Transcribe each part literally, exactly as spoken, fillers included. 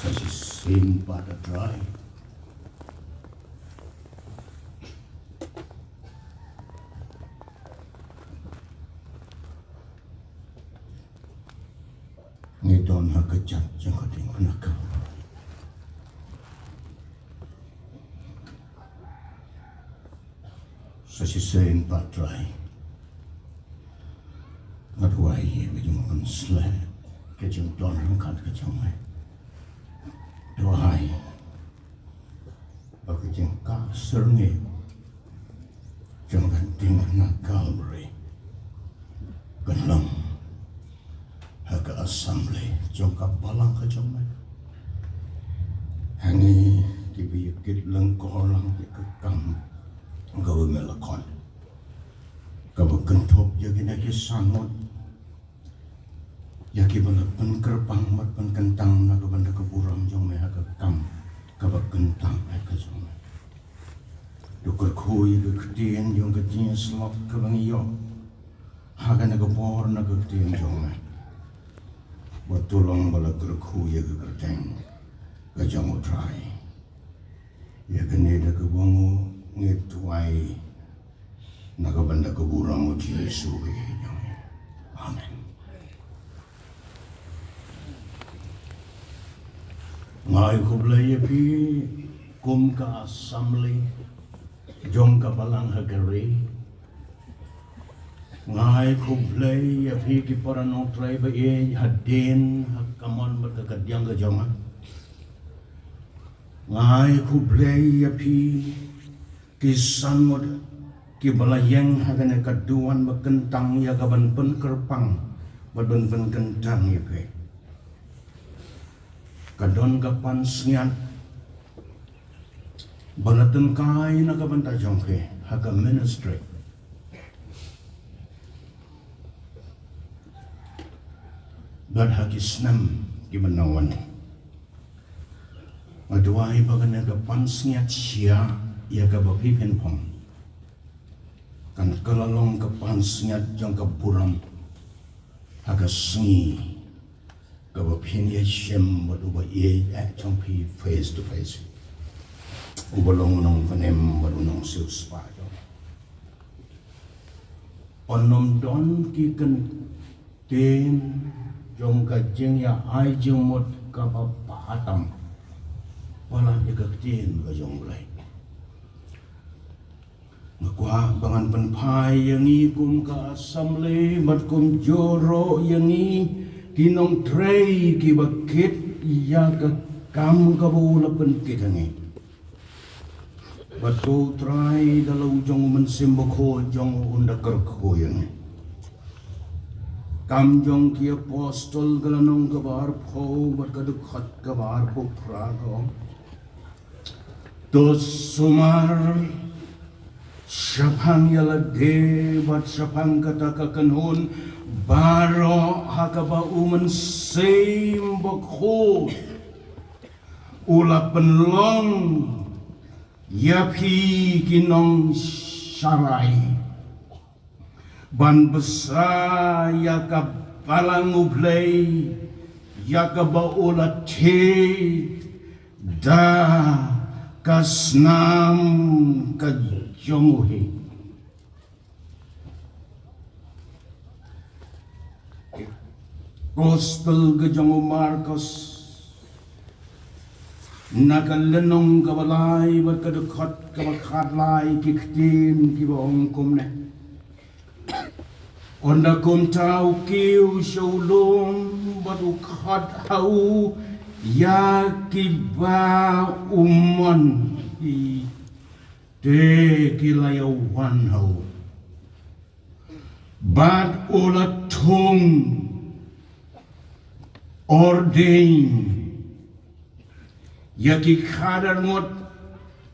Shisien pat, A Trai, ngi don ha ka jait jong ka diengphna ka. Sa shisien pat, Trai, nga duwai ïa ka jingpynsleh, ka jingdon ryngkat ka jong me. Duwai ba ka jingkah syrngiew jong ka diengphna Calvary kan long ha ka assembly jong ka balang ka jong me. Ha ngi kiba ïa kit lyngkor lang ïa ka kam kaba me la khot, kaba kynthup ïa kine ki san ngut, ïa kiba la pynkyrpang bad pynkyntang na ka bynta ka burom jong me ha ka kam kaba kyntang eh ka jong me. To kyrkhu ïa ka ktien jong ka jingïasyllok kaba ngi ïoh ha kane ka por na ka ktien jong me. Bad to long ba la kyrkhu ïa ka kyrteng ka jong U Trai. Ïa kane da kaba ngi, ngi duwai na ka bynta ka burom U Jisu Khrist. Amen. Nga ai khublei ïa phi kum ka assembly jong ka balang ha ka ri. Nga ai khublei ïa phi ki para nongtrei ba ïeit hadien, ha ka mon bad ka kadiang ka jong nga. Nga ai khublei ïa phi ki san ngut kiba la ïeng ha kane ka duwan ba kyntang ïa ka ban pynkyrpang bad ban pynkyntang ïa phi. Ka don ka pansngiat ba la tyngkai na ka bynta jong phi ha ka ministry bad ha ki snem kiba na wan. Nga duwai ba kane ka pansngiat shia ïa kaba phi pynphong kan kylla long ka pansngiat jong ka burom ha ka sngi kaba phin ïashem bad uba ïeit eh jong phi face to face, uba long u nongpynim bad u nongsiewspah jong. Yn ym don ki kyntien jong ka jingïa ai jingmut kaba pahatam palat ïa ka ktien ka jong U Blei. Nga kwah ba ngan pynphai ïa ngi kum ka assembly bad kumjuh ruh ïa ngi ki nongtrei kiba kit ïa ka kam kaba u la pynkit ha ngi. Bad to U Trai da la u jong u Mynsiem Bakhuid jong u un da kyrkhu ïa ngi. Kam jong ki apostol ka lynnong kaba arphew bad ka dkhot kaba arphew phra ka ong, to sumar shaphang ïa lade bad shaphang kata ka kynhun baroh ha kaba u Mynsiem Bakhuid u la pynlong ïa phi ki nongsharai ban bsa ïa ka balang U Blei ïa kaba u la thied da ka snam ka jong u hi. Gospel ka jong u Markos, na ka lynnong kaba lai bad ka dkhot kaba khatlai, ki ktien kiba ong kumne. Ynda kumta u kiew sha u lum bad u khot ha u ïa kiba u mon hi. Te ki la ïa wan ha u bad u la thung ordain ïa ki khadar ngut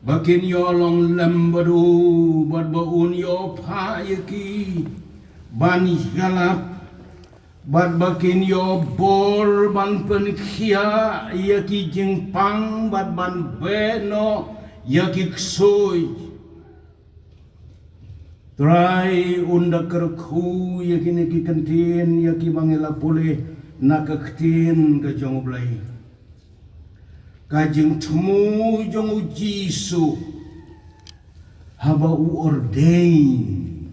ba kin ïoh long lem bad u bad ba un ïoh phah ïa ki ban ïalap bad ba kin ïoh bor ban pynkhiah ïa ki jingpang bad ban beh noh ïa ki ksuid. Trai un da kyrkhu ïa kine ki kyntien ïa kiba ngi la pule na ka ktien ka jong U Blei. Ka jingthmu jong u Jisu haba u ordain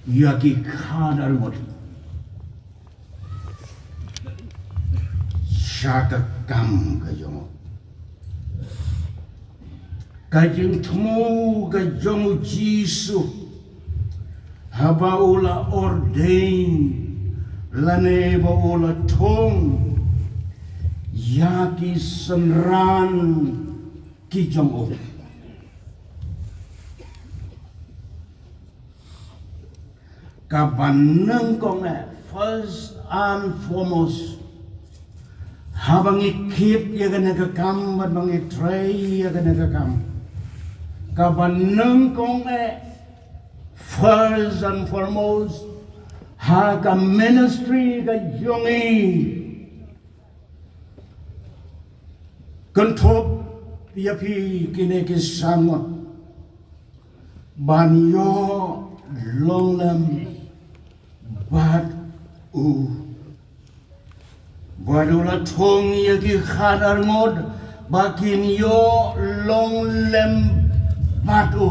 ïa ki khadar ngut sha ka kam ka jong u. Ka jingthmu ka jong u Jisu haba u la ordain lane ba u la thung ïa ki synran ki jong u. Kaba nyngkong eh, first and foremost, haba ngi kit ïa kane ka kam bad ba ngi trei ïa kane ka kam, kaba nyngkong eh, first and foremost, ha ka ministry ka jong ngi, kynthup ïa phi kine ki san ngut ban ïoh long lem bad u. Bad u la thung ïa ki khadar ngut ba kin ïoh long lem bad u.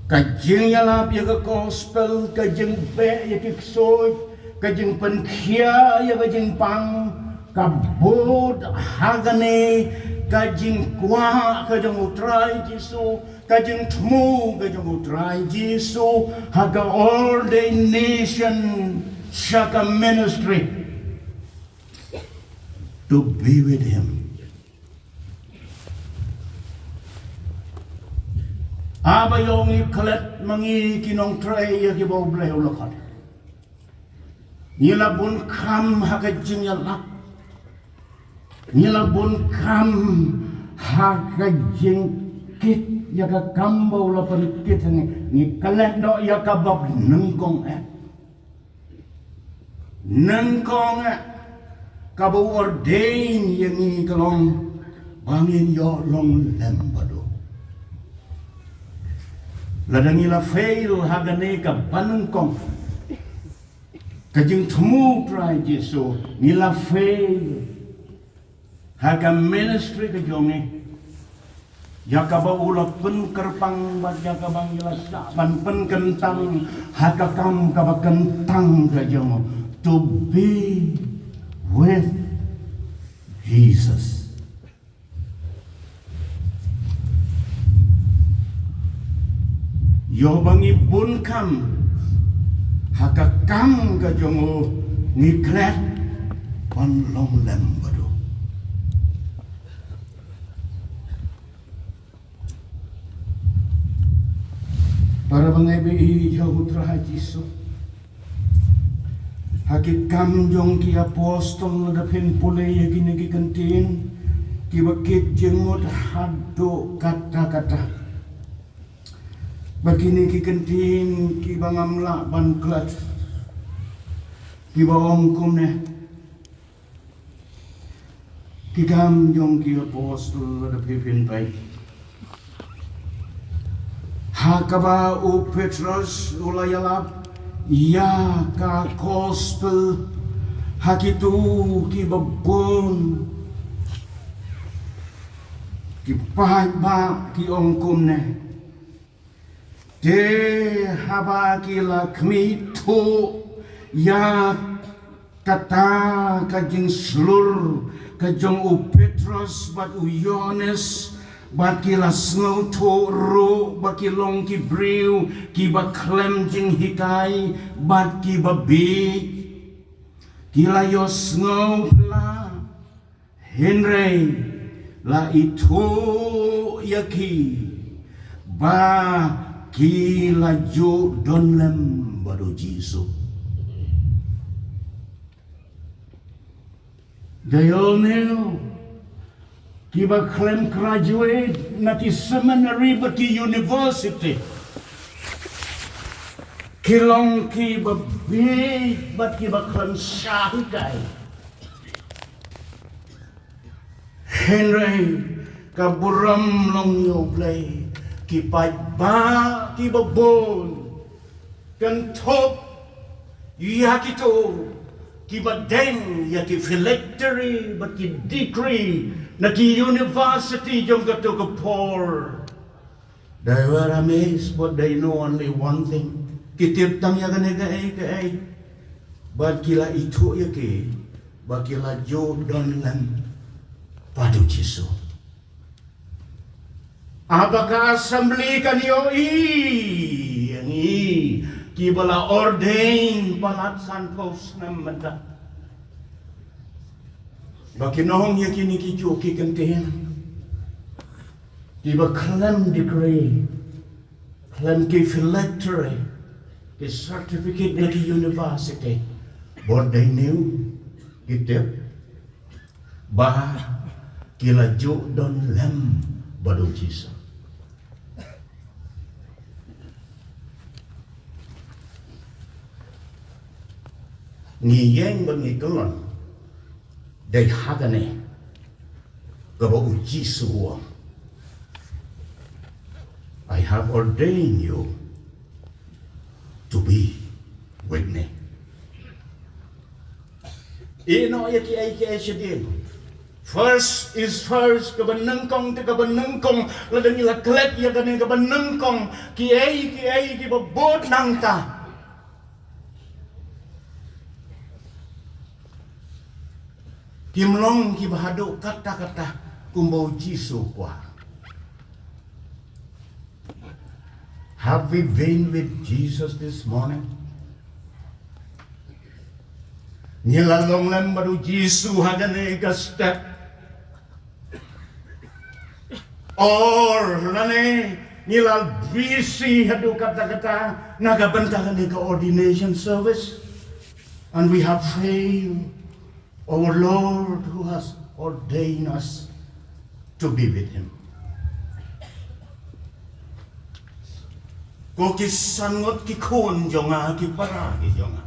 Ka jingïalap ïa ka gospel, ka jingbeh ïa ki ksuid, ka jingpynkhia ïa ka jingpang, ka bud ha kane ka jingkwah ka jong u Trai Jisu, ka jingthmu ka jong u Trai Jisu, ha ka ordination sha ka ministry to be with him. Haba ïoh ngi klet ma ngi ki nongtrei ïa kiba U Blei u la khot, ngi la bun kham ha ka jingïalap, ngi la bun kham ha ka jingkit ïa ka kam ba u la pynkit ha ngi. Ngi klet noh ïa kaba nyngkong eh. Nyngkong eh, kaba u ordain ïa ngi ka long ba ngin ïoh long lem bad u. Lada ngi la fail ha kane kaba nyngkong, ka jingthmu Trai Jisu, ngi la fail ha ka ministry ka jong ngi, ïa kaba u la pynkyrpang bad ïa kaba ngi la shah ban pynkyntang ha ka kam kaba kyntang ka jong u, to be with Jesus. Ïoh ba ngi bun kham ha ka kam ka jong u, ngi klet ban long lem bad u. Para bangeit ba ïeit jong u Trai Jisu, ha Ki Kam jong ki Apostol, lada phin pule ïa kine ki kyntien kiba kit jingmut haduh katta katta, ba kine ki kyntien kiba ngam lah ban klet, kiba ong kumne. Ki Kam jong ki Apostol, lada phi phin peit, ha kaba u Petros u la ïalap ïa ka gospel ha kito kiba bun, ki paidbah ki ong kumne. Te haba ki la khmih thuh ïa kata ka jingshlur ka jong u Petros bad u Ïohannes, bad ki la sngewthuh ruh ba ki long ki briew kiba khlem jinghikai bad kiba bieit, ki la ïohsngew pla. Hynrei la ithuh ïa ki ba ki la ju don lem bad u Jisu. They all knew. Kiba khlem graduate na ki seminary bad ki university, ki long kiba bieit bad kiba khlem shah hikai. Hynrei ka burom long ïa U Blei, ki paidbah kiba bun, kynthup ïa kito Kiba deng ïa ki phylactery bad ki degree na ki university jong kato ka por. They were amazed, but they know only one thing. Ki tip tang ïa kane kaei kaei. Bad ki la ithuh ïa ki, bad ki la ju don lem bad u Jisu. Haba ka assembly kan ïohi ïa ngi kiba la ordain palat sanphew snem mynta. Ba kin ong ïa kine ki ju ki kyntien. Kiba khlem degree, khlem ki phylactery, ki certificate na ki university. Bad they knew, ki tip ba ki la ju don lem bad u Jisu. Ngi ïeng bad ngi kyllon dei ha kane kaba u Jisu u ong, "I have ordained you to be with me." Ïeh noh ïa kiei kiei shadien. First is first, kaba nyngkong te kaba nyngkong. Lada ngi la klet ïa kane kaba nyngkong, kiei kiei kiba bud nangta kim long kiba haduh katta katta kumba u Jisu u kwah. Have we been with Jesus this morning? Ngi la long lem bad u Jisu ha kane ka step? Or lane ngi la busy haduh katta katta na ka bynta kane ka ordination service, and we have failed our Lord who has ordained us to be with him. Ko ki san ngut ki khun jong nga, ki para ki jong nga,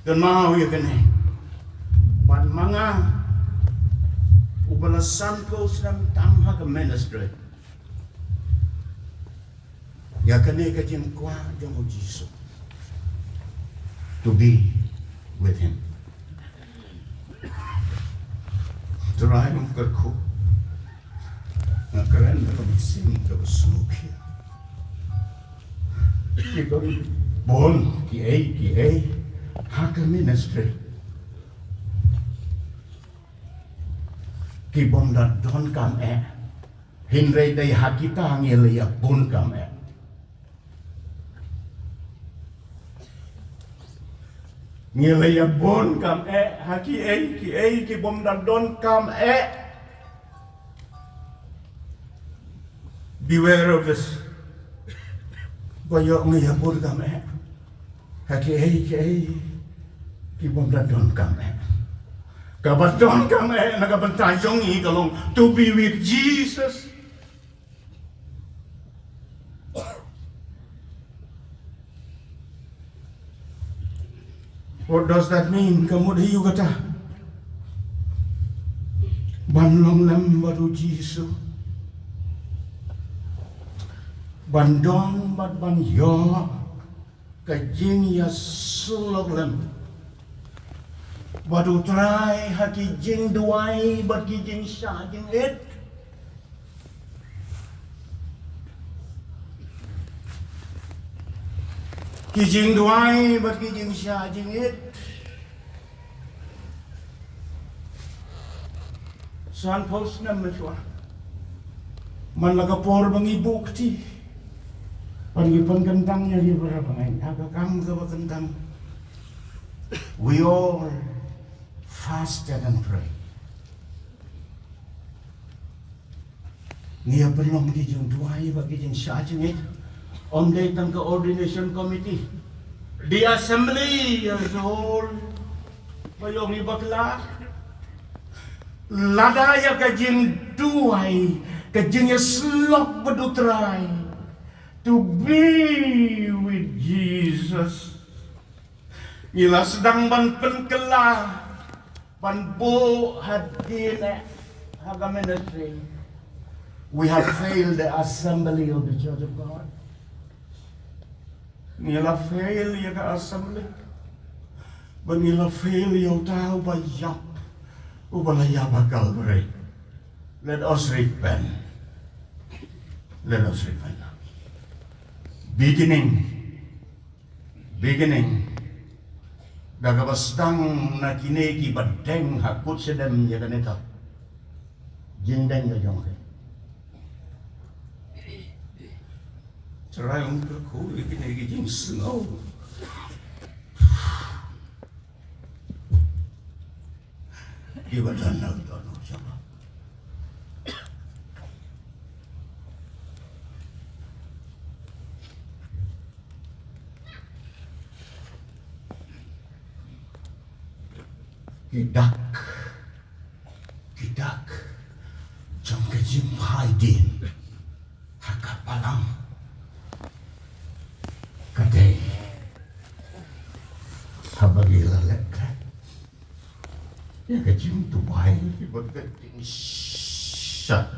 kynmaw ïa kane. Bad ma nga uba la sanphew snem tam ha ka ministry, ïa kane ka jingkwah jong u Jisu, to be with him. Trai, nga kyrkhu, nga kren da ka mynsiem kaba sngewkhia. Ki don bun kiei kiei ha ka ministry ki bym da don kam eh. Hynrei dei ha kita ngi la ïa bun kam eh. Ngi la ïa bun kam eh ha kiei kiei ki bym da don kam eh. Beware of this. Ba ïoh ngi ïa bun kam eh ha kiei kiei ki bym da don kam eh. Kaba don kam eh na ka bynta jong ngi ka long to be with Jesus. What does that mean? Ka mut aïu kata? Ban long lem bad u Jisu, ban don bad ban ïoh ka jingïasyllok lem bad u Trai ha ki jingduwai bad ki jingshah jingit. Ki jingduwai bad ki jingshah jingit. Sanphew snem mynshuwa, man la ka por ba ngi buh kti, ba ngi pynkyntang ïa ki para bangeit ha ka kam kaba kyntang. We all fasted and prayed. Ngi ïa pynlong ki jingduwai bad ki jingshah jingit. Ym dei tang ka ordination committee, the assembly as a whole. Ba ïoh ngi bakla. Lada ïa ka jingduwai, ka jingïasyllok bad u Trai, to be with Jesus. Ngi la sdang ban pynkylla, ban buh hadien eh ha ka ministry. We have failed the assembly of the Church of God. Ngi la fail ïa ka assembly. Ba ngi la fail ïa uta uba ïap, uba la ïap ha Calvary. Let us repent. Let us repent. Beginning, beginning da kaba sdang na kine kiba deng ha kut shadem ïa kane ka jingdeng ka jong ki. Trai ong ka khu ïa kine ki jingsngew. Ki ba don na ka don u jong. Ki dak, ki dak jong ka jingphaidien ha ka balang ka dei haba ngi la leh ïa ka jingduwai bad ka jingshad.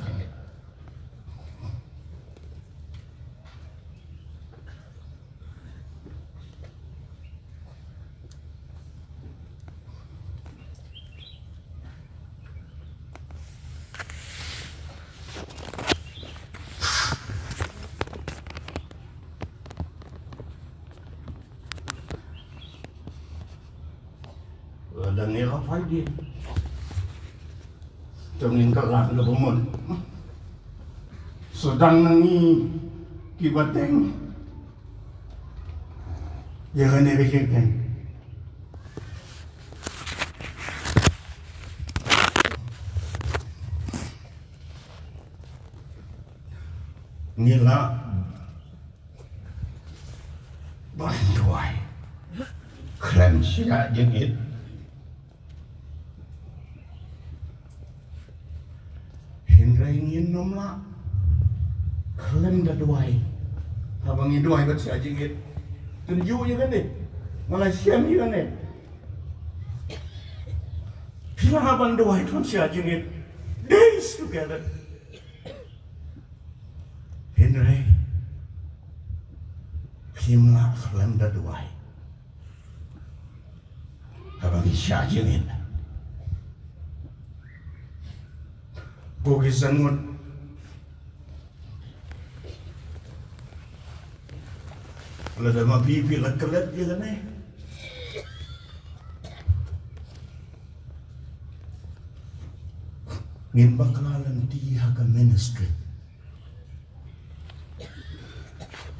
Lada ngi la phaidien, to ngin kylla da ka bamut. Sdang na ngi kiba deng ïa kane ka jingdeng. Ngi lah ban duwai khlem sha jingit. Hynrei ngin ym lah khlem da duwai haba ngi duwai bad sha jingit. Tynjuh ïa kane, nga la shem ïa kane. Phi lah ban duwai khlem sha jingit. Days together. Hynrei phim lah khlem da duwai haba ngi sha jingit. Ko ki san ngut, lada ma phi phi la klet ïa kane, ngin bakla lynti ha ka ministry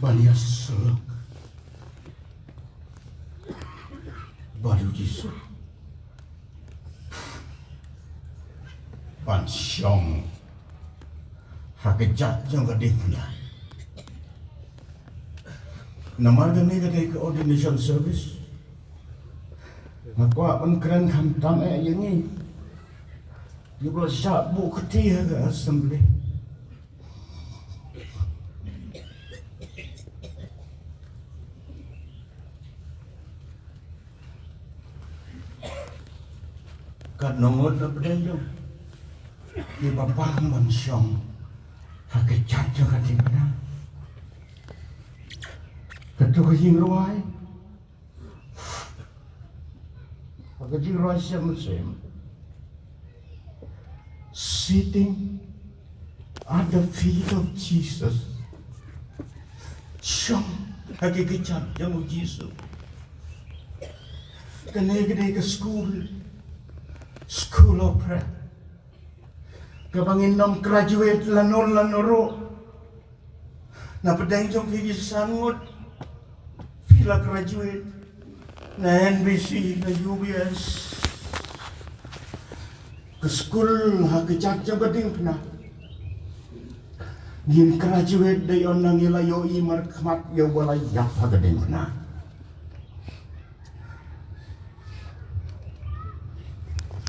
ban ïasyllok bad u Jisu, ban shong ha ka jait jong ka diengphna. Namar kane ka dei ka ordination service. Nga kwah ban kren khamtam eh ïa ngi, ïa ba la shah buh kti ha ka assembly. Katno ngut na pdeng jong ngi ba pang ban shong ha ka jait jong ka diengphna? Kato ka jingrwai, ha ka jingrwai Shem Shem, sitting at the feet of Jesus. Shong ha ki kjat jong u Jisu. Kane ka dei ka school, school of prayer, kaba ngin ym graduate lano lano ruh. Na pdeng jong phi ki san ngut, phi la graduate na N B C, na U B S. Ka skul ha ka jait jong ka diengphna. Ngin graduate da ïoh na ngi la ïohi markhmat ïa uba la ïap ha ka diengphna.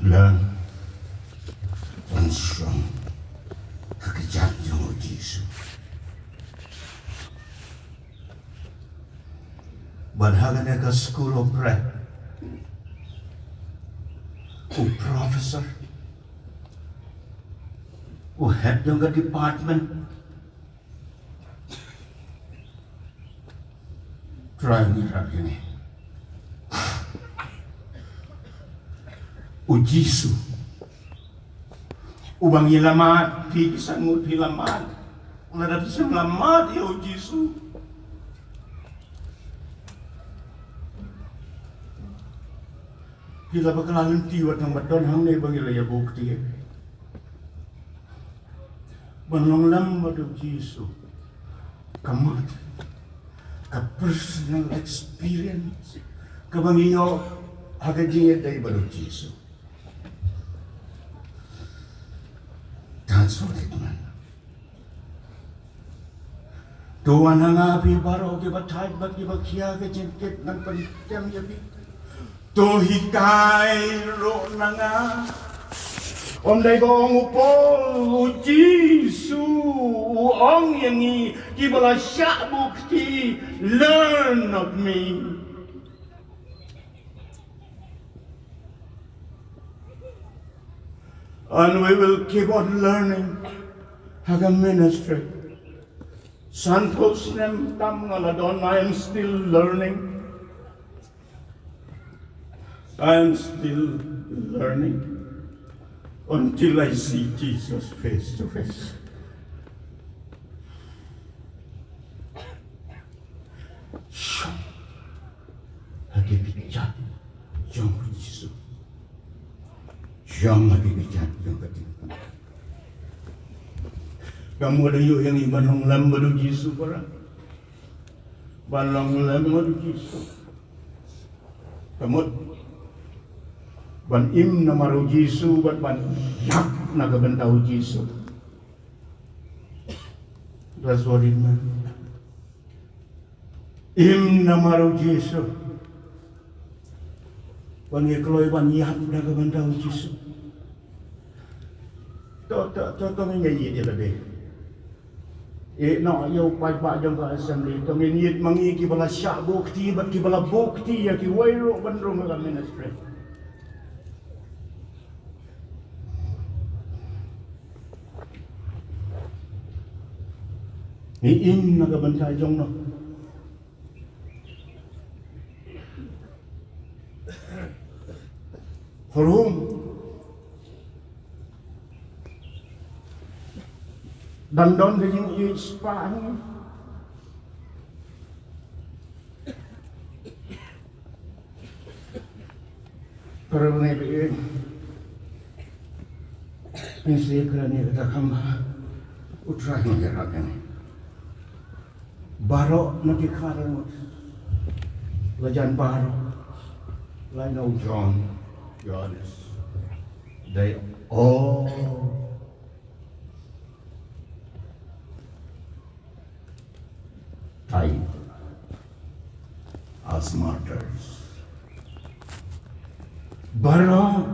Learn ban shong ha ka jait jong u Jisu. Bad ha kane ka school of prayer, u professor, u head jong ka department, Trai ngi rap ïa ngi. U Jisu. U ba ngi la mad, phi ki san ngut phi la mad. Lada phi shem la mad ïa u Jisu, phi la bakla lynti wat tang ba don hangne ba ngi la ïa bok ti. Ban long lem bad u Jisu. Ka mut ka personal experience kaba ngi ïoh ha ka jingïadei bad u Jisu. That's what it meant. To wan ha nga phi baroh kiba thait bad kiba khia, ka jingkit ngan pynkhiah ïa phi. To hikai ruh na nga. Ym dei ba ong u Paul, u Jisu u ong ïa ngi kiba la shah bukti, "Learn of me." And we will keep on learning ha ka ministry. Sanphew snem tam nga la don, I am still learning. I am still learning until I see Jesus face to face. Shong ha ki kjat jong u Jisu. Shong ha ki kjat jong ka tingkang. Ka mut ïoh ïa ngi ban long lem bad u Jisu para. Ban long lem bad u Jisu. Ka mut ban im namar u Jisu bad ban ïap na ka bynta u Jisu. That's what it meant. Im namar u Jisu. Wan ngi kloi ban ïap na ka bynta u Jisu. To, to, to, to ngin ïa ïit ïa lade. Eh, no, ïa u paidbah jong ka assembly. To ngin ïit ma ngi kiba la shah bukti bad kiba la bukti ïa kiwei ruh ban rung ha ka ministry. Ngi im na ka bynta jong no. For whom? Dang don ka jingïeit spah ngi. Para bangeit, ngin sa ïakren ïa kata kaba U Trai u ïarap ïa ngi. Baroh na ki khadar ngut. La jan baroh. Lait na u John, Johannes. They all died as martyrs. Baroh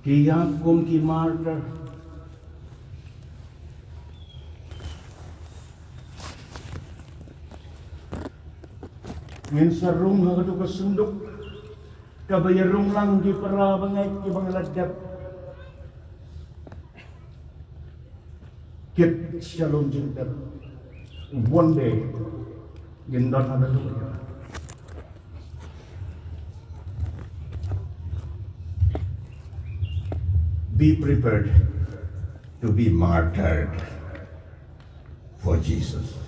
ki ïap kum ki martyr. Ngin sa rung ha kato ka synduk kaba ïa rung lang ki para bangeit kiba ngi la dep. Kit shalom jingtep. One day ngin don ha kato ka. Be prepared to be martyred for Jesus.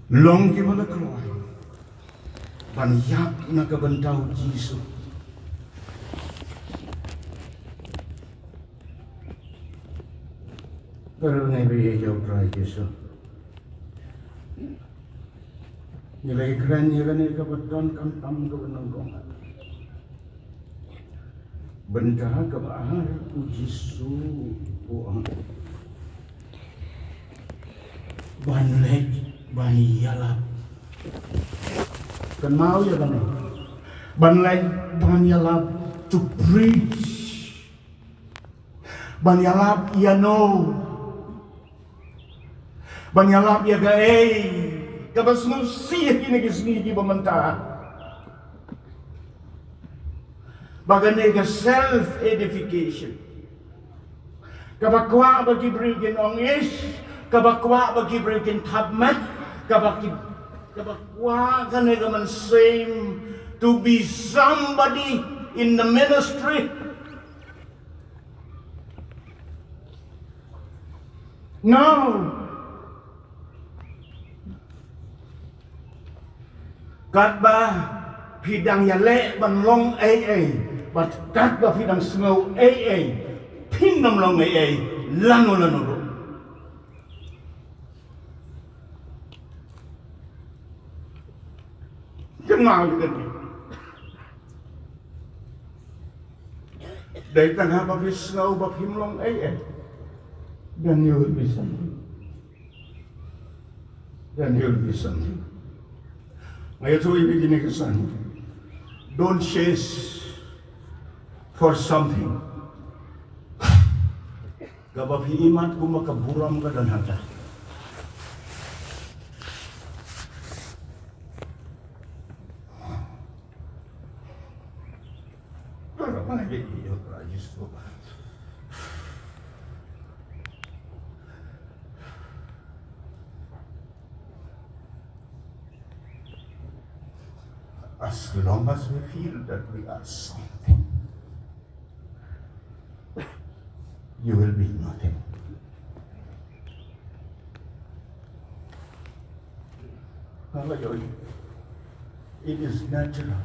Long kiba la kloi ban ïap na ka bynta u Jisu. Para ngi ba ïeit ïa u Trai Jisu. Ngi la ïakren ïa kane kaba donkam tam kaba nyngkong. Bynta kaba ar u Jisu u ong ban leit ban ïalap. Kynmaw ïa kane. Ban leit ban ïalap, to preach. Ban ïalap ïa no? Ban ïalap ïa kaei kaba sngewsih ha kine ki sngi kiba mynta? Ba kane ka self edification, kaba kwah ba ki briew kin ong ish, kaba kwah ba ki briew kin thap met, Kaba ki, kaba kwah kane ka mynsiem to be somebody in the ministry. Now, katba phi dang ïaleh ban long ei ei, bad katba phi dang sngew ei ei, phin ym long ei ei lano lano ruh. Jynjar kane. Dei tang haba phi sngew ba phim long ei ei, then you will be something. Then you will be something. Nga ïathuh ïa phi kine ki san. Don't chase for something kaba phi ïohi mat kumba ka burom ka don hangta. As long as we feel that we are something, you will be nothing. Hallelujah. It is natural.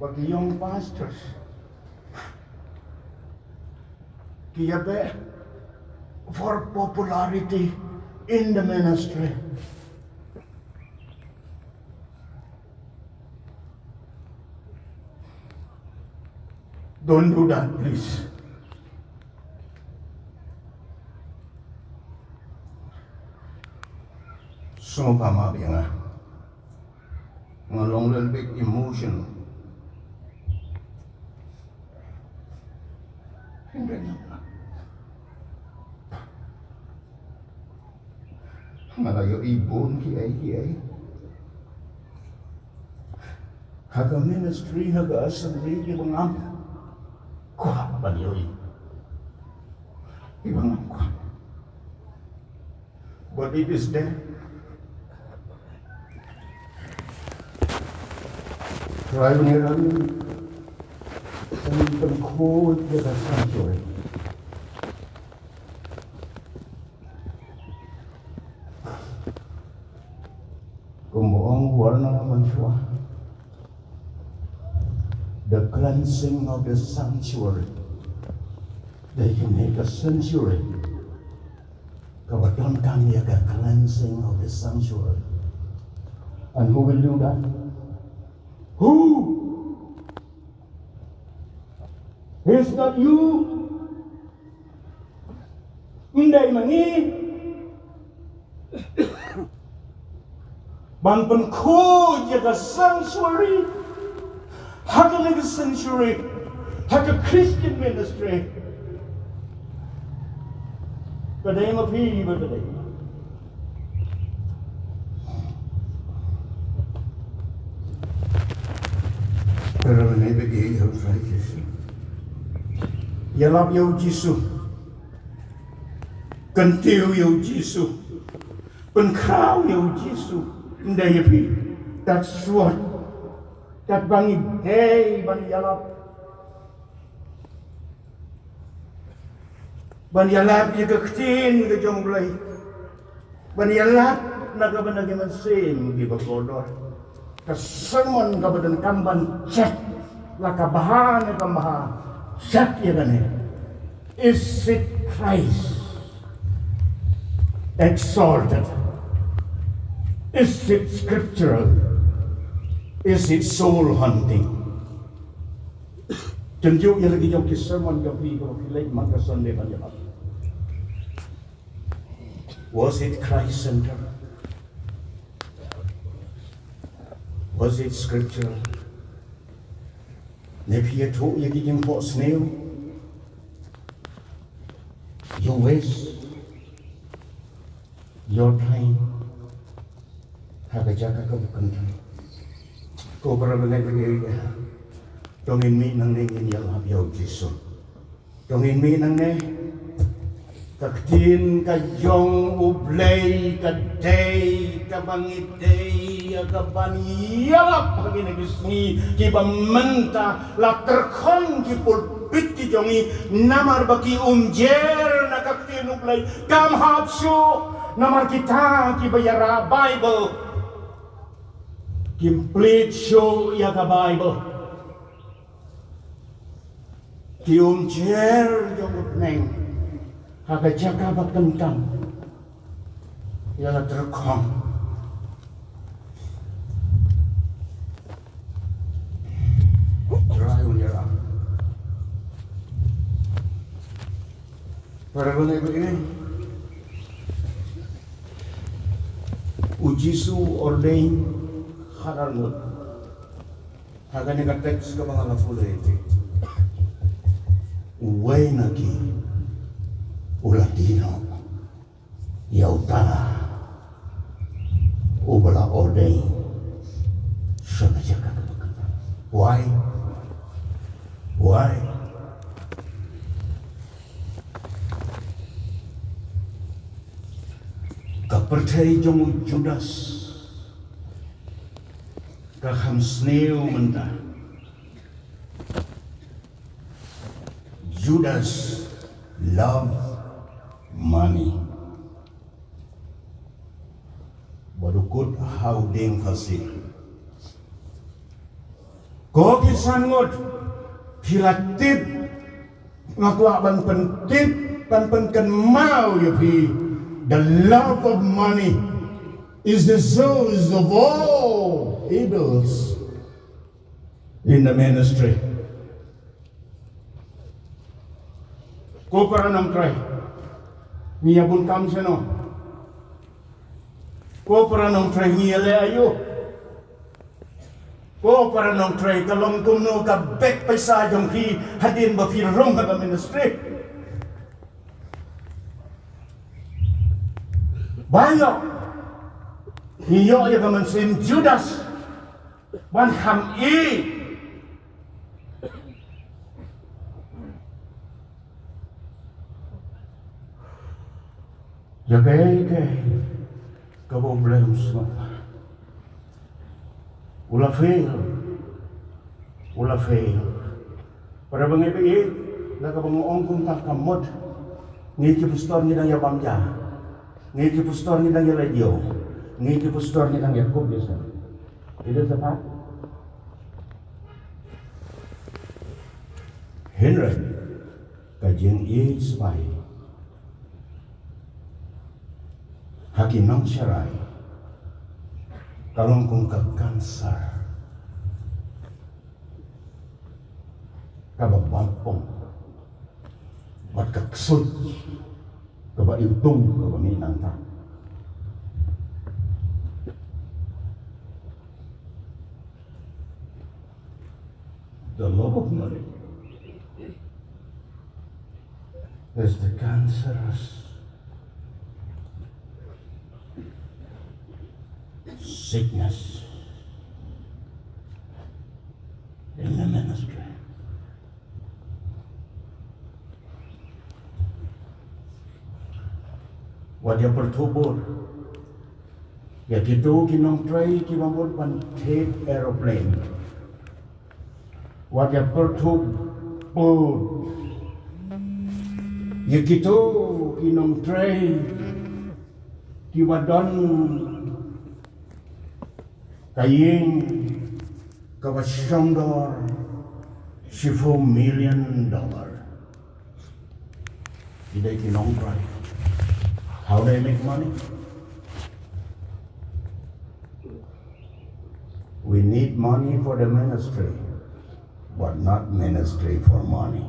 But the young pastors, ki ïa beh for popularity in the ministry. Don't do that, please. Sngewbha ma biang ah. Nga long little bit emotional. Nga la ïohi bun kiei kiei ha ka ministry, ha ka assembly, kiba ngam kwah ban ïohi, kiba ngam kwah. But it is there. Trai ban ïa ran, kan pynkhuid ïa ka sanctuary. Kumba ong u Arnold mynshuwa, the cleansing of the sanctuary. Dei kane ka sanctuary kaba donkam ïa ka cleansing of the sanctuary. And who will do that? Who? Is not you? Ym dei ma ngi ban pynkhuid ïa ka sanctuary, ha kane ka sanctuary, ha ka Christian ministry. Ka dei ma phi bad ka dei ma nga. Para bangeit, ïalap ïa u Jisu. Kyntiew ïa u Jisu. Pynkhraw ïa u Jisu. Ym dei ïa phi. That's what, katba ngi dei ban ïalap. Ban ïalap ïa ka ktien ka jong U Blei. Ban ïalap na ka bynta ki mynsiem kiba kordor. Ka sermon kaba donkam ban check, la ka bha ne kam bha. Check ïa kane. Is it Christ exalted? Is it scriptural? Is it soul hunting? Tynjuh ïa la ki jong ki sermon jong phi kaba phi leit man ka Sunday ban ïalap. Was it Christ centered? Was it scriptural? Ne phi ïathuh ïa ki jingphohsniew? You waste your time ha ka jaka kaba kynthei. Ko para bangeit, to ngin mih nangne ngin ïalap ïa u Jisu. To ngin mih nangne. Ka ktien ka jong U Blei ka dei Kaba ngi dei ïa ka ban ïalap ha kine ki sngi kiba mynta, la tyrkhong ki pulpit ki jong ngi namar ba ki um jer na ka ktien U Blei. Kam hap shuh namar kita kiba ïarah Baibl kim plied shuh ïa ka Baibl. Ki um jer jong u bneng ha ka jaka ba khamtam ïa la tyrkhong. Trai u ïarap. Para bangeit, u Jisu ordain hajar ngut. Ha kane ka text kaba nga la pule ïa phi, uwei na ki u la die noh ïa uta uba la ordain sha ka jaka kaba khamtam. Why? Why? Ka pyrthei jong u Judas ka kham sniew mynta. Judas love money. Bad u kut ha u dieng phasi. Ko ki san ngut, phi la tip, nga kwah ban pyntip, ban pynkynmaw ïa phi. The love of money is the source of all evils in the ministry. Ko para nongtrei, ngi ïa bun kam shano? Ko para nongtrei, ngi ïa leh aïu? Ko para nongtrei, ka long kumno ka bek paisa jong phi hadien ba phi rung ha ka ministry? Ba ïoh, ngi ïoh ïa ka mynsiem Judas ban kham ïeit. Ïa kaei kaei kaba U Blei um sngewbha, u la fail. U la fail. Para bangeit, ba ïeit, la kaba nga ong kumta ka mut. Ngi ki pastor ngi dang ïa bam ja. Ngi ki pastor ngi dang ïa leh jio. Ngi ki pastor ngi dang ïa kup ïa seng. Ïa dei sa pat. Hynrei ka jingïeit sbai ha ki nongsharai ka long kum ka cancer kaba bam pong bad ka ksuid kaba iwtung kaba mih nangta. The love of money is the cancerous sickness in the ministry. Wat ïa pyrthuh bud ïa kito ki nongtrei kiba mut ban thied aeroplane. Wat ïa pyrthuh bud ïa kito ki nongtrei kiba don ka ïing kaba shongdor shiphew million dollar. Ki dei ki nongtrei. How they make money? We need money for the ministry, but not ministry for money.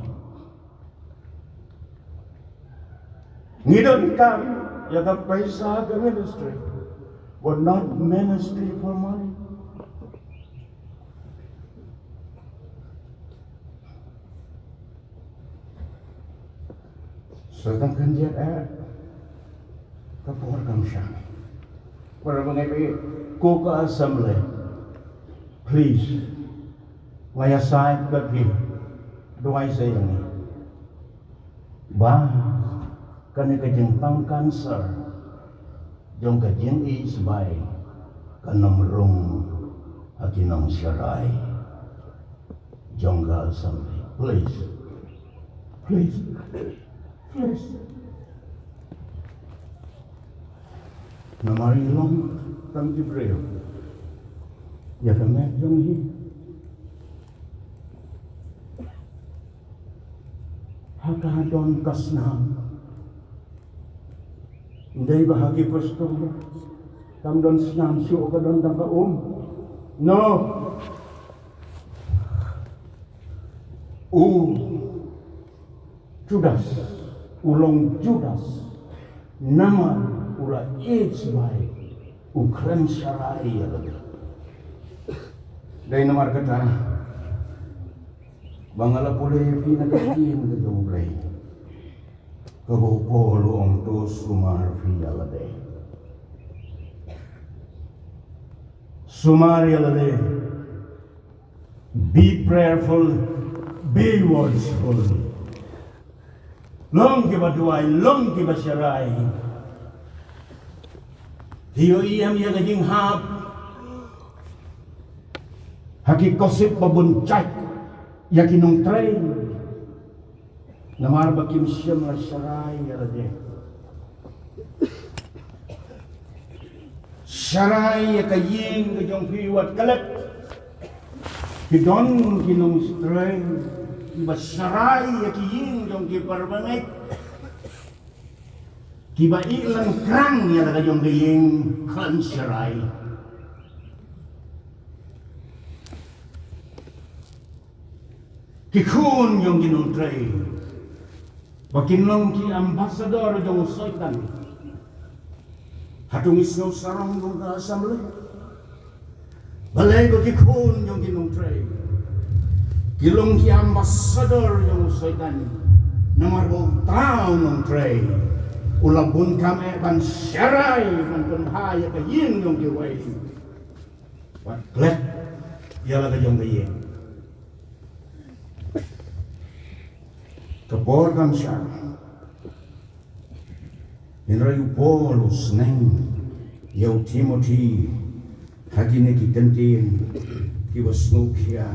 Ngi donkam ïa ka pisa ka ministry, but not ministry for money. Sa tang khyndiat eh ka por kam shang. Para bangeit, ko ka assembly, please, nga ïasaid bad phi, duwai sa ïa ngi ba kane ka jingpang cancer jong ka jingïeit sbai Ym rung ha ki nongsharai jong ka assembly. Please. Please. Please. Namar i long tang ki briew ïa ka met jong hi. Ha ka don ka snam. Ndei ba ha ki pastor kam don snam shuh, ka don tang ka um. No. U Judas, u long Judas. Namar u la ïeit bai u khlem sharai ïa lade. Dei namar kata ba nga la pule ïa phi na ka ktien ka jong U Blei. Kaba u Paul u ong to sumar phi ïa lade. Sumar ïa lade. Be prayerful, be watchful. Long kiba duwai, long kiba sharai. Phi ïohi em ïa ka jinghap ha ki gossip ba bun jait ïa ki nongtrei. Namar ba kim shym la sharai ïa lade. Sharai ïa ka ïing ka jong phi wat klet. Ki don ki nongtrei kiba sharai ïa ki ïing jong ki para bangeit. Kiba ïeng lang krang ïa la ka jong ka ïing khlem sharai. Ki khun jong ki nongtrei ba kin long ki ambassador jong u Soitan. Hato ngi sngew sarong jong ka assembly? Balei ba ki khun jong ki nongtrei ki long ki ambassador jong u Soitan? Namar ba uta u nongtrei u la bun kam eh ban sharai ban pynbha ïa ka ïing jong kiwei. Wat klet ïa la ka jong ka ïing. Ka por kam shah. Hynrei u Paul u sneng ïa u Timothi ha kine ki kyntien kiba sngewkhia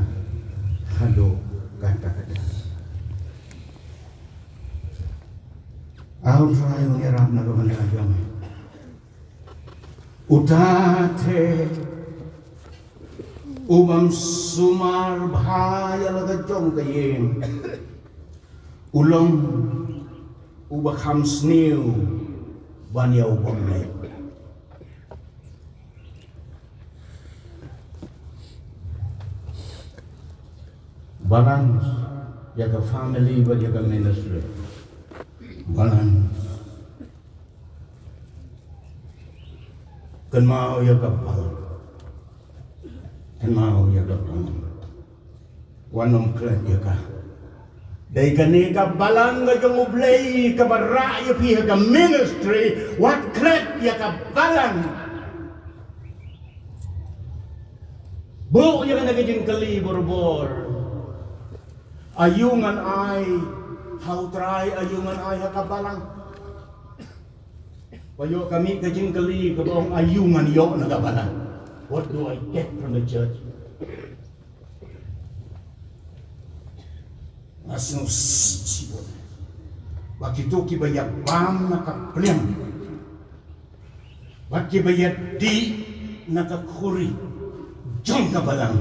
haduh katta katta. A U Trai un ïarap na ka bynta jong uta te u bym sumar bha ïa la ka jong ka ïing. U long uba kham sniew ban ïa u bym leh. Balance ïa ka family bad ïa ka ministry. Balance. Kynmaw ïa ka balang. Kynmaw ïa ka balang. Wat nym klet ïa ka. Dei kane ka balang ka jong U Blei kaba rah ïa phi ha ka ministry. Wat klet ïa ka balang. Buh ïa kane ka jingkylli barabor. Aïu ngan ai ha U Trai, aïu ngan ai ha ka balang? Ba ïoh ka mih ka jingkylli kaba ong aïu ngan ïoh na ka balang. What do I get from the church? Nga sngew sngewsih ba kito kiba ïa bam na ka pliang bad kiba ïa dih na ka khuri jong ka balang.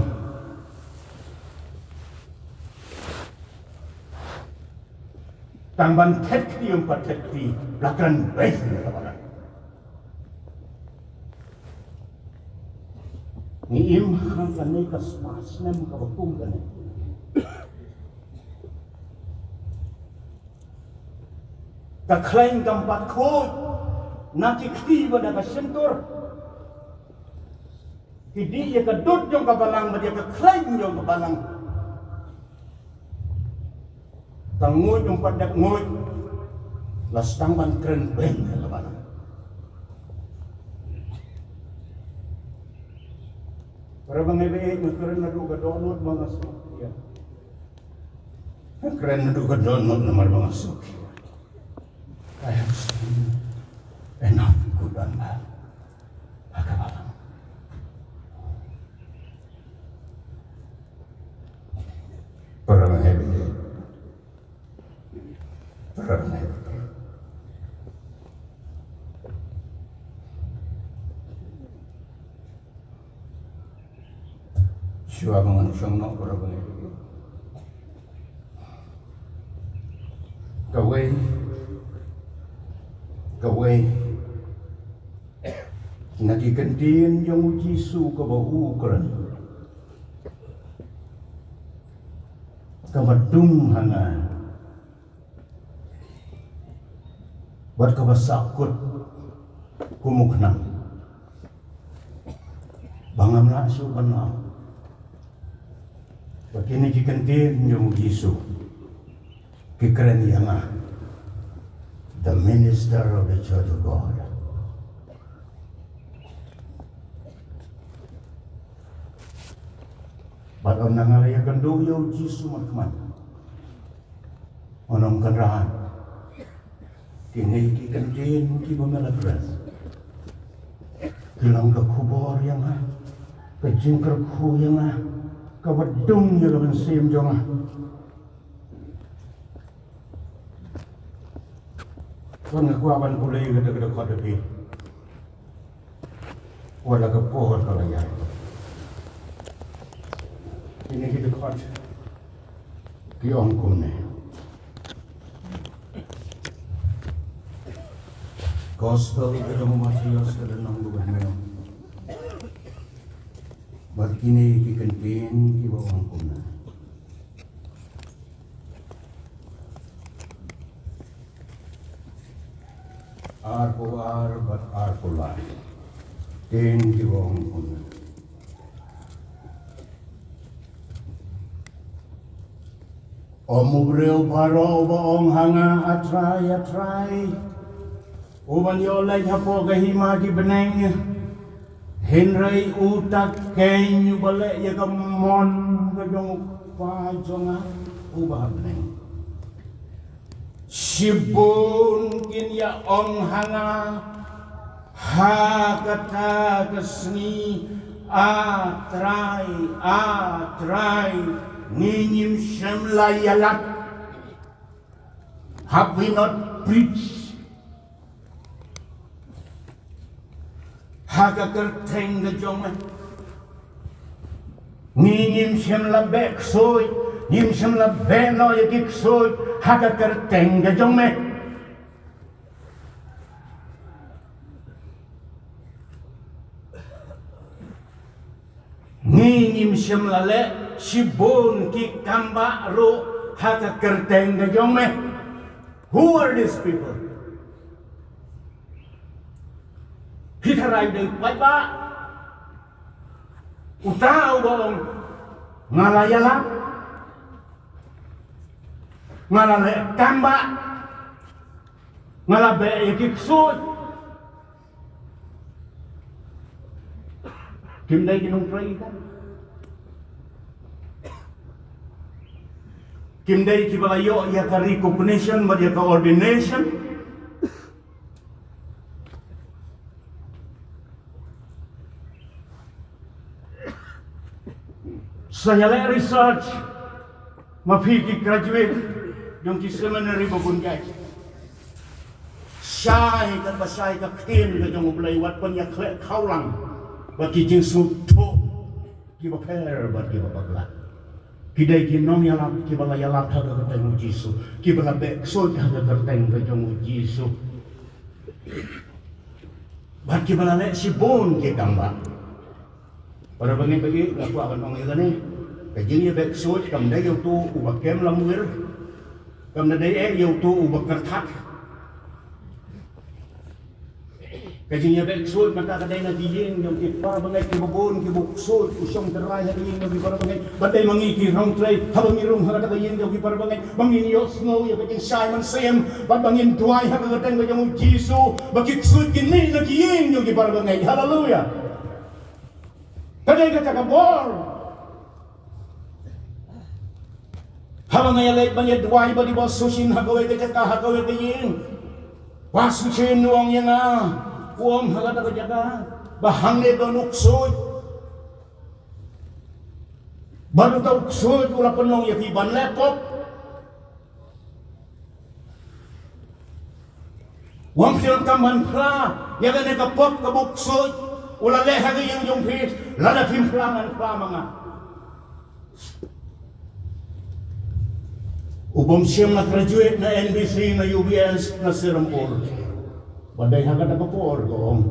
Tang ban thet kti ym pat thet kti, la kren beiñ na ka balang. Ngi im ha kane ka spah snem kaba kum kane. Ka khleiñ kam pat khuid na ki kti bad na ka shyntur. Ki dih ïa ka dud jong ka balang bad ïa ka khleiñ jong ka balang. Ka nguid ym pat dep nguid, la sdang ban kren beiñ ïa ka balang. Para bangeit, nga kren naduh ka dohnud ba nga sngewthuh ïa. Nga kren naduh ka dohnud namar ba nga sngewthuh ïa. I have seen enough good and bad. Ha ka balang. Shuwa ba ngan shong noh, para bangeit, kawei kawei na ki kyntien jong u Jisu kaba u kren, kaba dung ha nga bad kaba sahkut kum u khnang ba ngam lah shuh ban ong ba kine ki kyntien jong u Jisu ki kren ïa nga, the minister of the Church of God. Bad ynda nga la ïakynduh ïa u Jisu markhmat, nga ong, Kynrad, kine ki kyntien kiba me la kren ki long ka khubor ïa nga, ka jingkyrkhu ïa nga, kaba dung ïa la mynsiem jong nga. Wan, nga kwah ban pule ïa kata ka dkhot ha phi. Wat la ka por ka la ïaid. Kine ki dkhot ki ong kumne. Gospel ka jong u Mathaios ka lynnong kaba hynñiew. Bad kine ki kyntien kiba ong kumne. Arphew ar bad arphew lai. Ktien kiba ong kumne. Ym u briew baroh uba ong ha nga, A Trai, A Trai, u ban ïoh leit hapoh ka hima ki bneng, hynrei uta keiñ uba leh ïa ka mon ka jong u Kpa jong nga uba ha bneng. Shibun kin ïa ong ha nga ha kata ka sngi, A Trai, A Trai, ngi ngim shym la ïalap. Have we not preached ha ka kyrteng ka jong me? Ngi ngim shym la beh ksuid, ngim shym la beh noh ïa ki ksuid ha ka kyrteng ka jong me? Ngi ngim shym la leh shibun ki kambah ruh ha ka kyrteng ka jong me? Who are these people? Phi tharai u dei u paidbah uta uba ong, nga la ïalap, nga la leh kambah, nga la beh ïa ki ksuid. Kim dei ki nongtrei ka. Kim dei kiba la ïoh ïa ka recognition bad ïa ka ordination. Sa ïaleh research ma phi ki graduate jong ki seminary ba bun jait. Shai katba shai ka ktien ka jong U Blei, wat ban ïa khleh khawlang bad ki jingsngewthuh kiba pher bad kiba bakla. Ki dei ki nongïalap kiba la ïalap ha ka kyrteng U Jisu, kiba la beh ksuid ha ka kyrteng ka jong U Jisu. Bad kiba la leh shibun ki kambah. Para bangeit, bangeit, nga kwah ban ong ïa kane. Ka jingïabeh ksuid kam dei ïa uto uba kem lamwir. Kam dei eh ïa uto uba kyrthat. Ka jingïabeh ksuid mynta ka dei na ki ïing jong ki para bangeit kiba bun kiba ksuid u shong tynrai ha ka ïing jong ki para bangeit. Ba dei ma ngi ki nongtrei haba ngi rung ha kata ka ïing jong ki para bangeit ba ngin ïohsngew ïa ka jingshai mynsiem bad ba ngin duwai ha ka kyrteng ka jong U Jisu ba ki ksuid kin mih na ki ïing jong ki para bangeit. Haleluya. Ka dei kata ka bor. Haba nga ïaleit ban ïa duwai bad i Bah Sushin ha kawei ka jaka ha kawei ka ïing, Bah Sushin u ong ïa nga, u ong ha kata ka jaka ba hangne don u ksuid. Bad uta u ksuid u la pynlong ïa phi ban leh pop. Wan phi donkam ban phla ïa kane ka pop ka buk soi u la leh ha ka ïing jong phi, lada phim phla ngan phla ma nga. U bym shym la graduate na N B C, na U B S, na Serampore. Ba dei ha kata ka por ka ong,